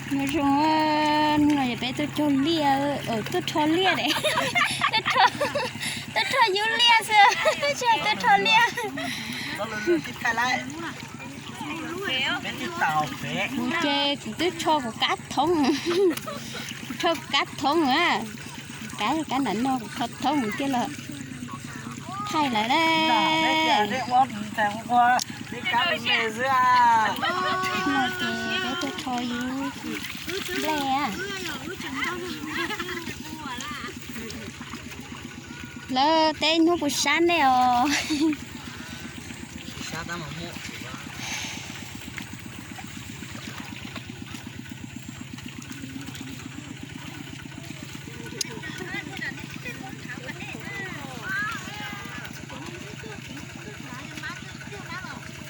Nyob zoo, hnub no peb tuaj cog liaj, tuaj rho liaj ne, tuaj rho yub liaj xwb, tsis tuaj rho liaj. Kuv ces kuv twb rho kuv kab thoob, kuv rho kuv kab thoob a, kab kab nram no kuv rho thoob kuv thiaj los thaij lawm na. No ces peb tuaj rho yub nplej a. Lawv teb hnub puas sab nej os?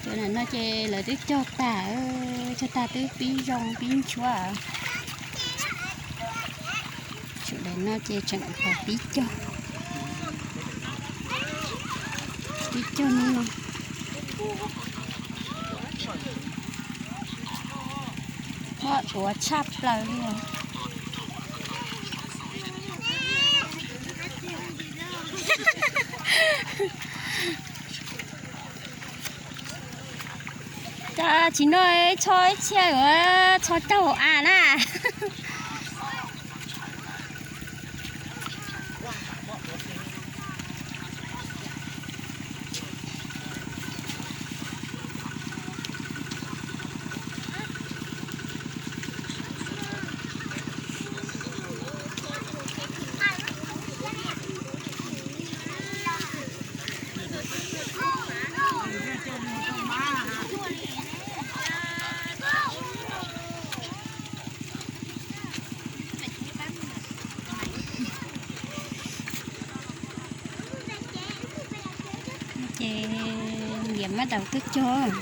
Cov no ces lawv twb cog tag, cog tag twb pib zoo pib nchuav. Sawv daws no ces tseem pib cog, pib cog no, muaj duav tshaj plaws li. Tsis no, txho ib txhia yuav txho caug hauv av na. Ces niam mab daus twb cog.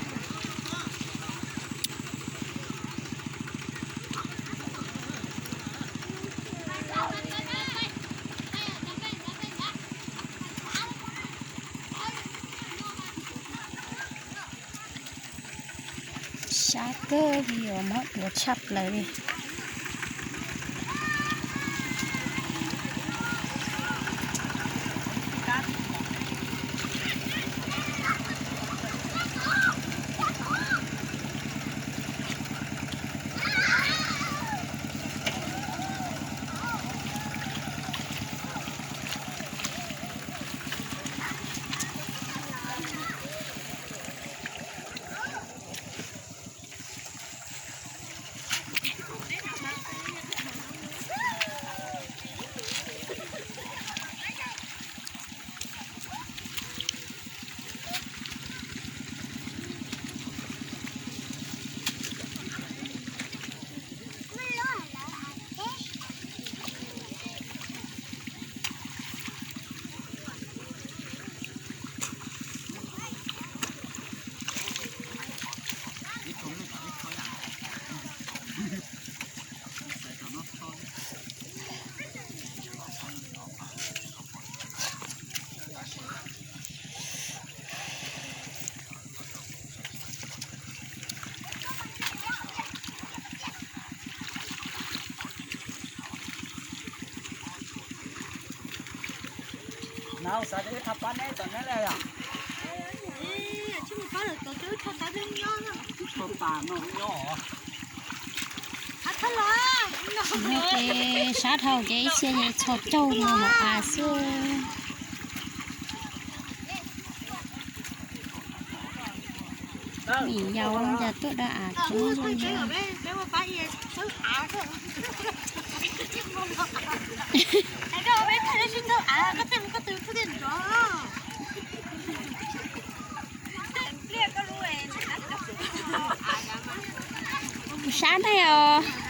Sab kawg li os, muaj duav tshaj plaws li. Ces sab dhau ces ib txhia txho caug no hauv av xwb. Vim yau cas tuaj da av coob zoo li. Sab thiab os.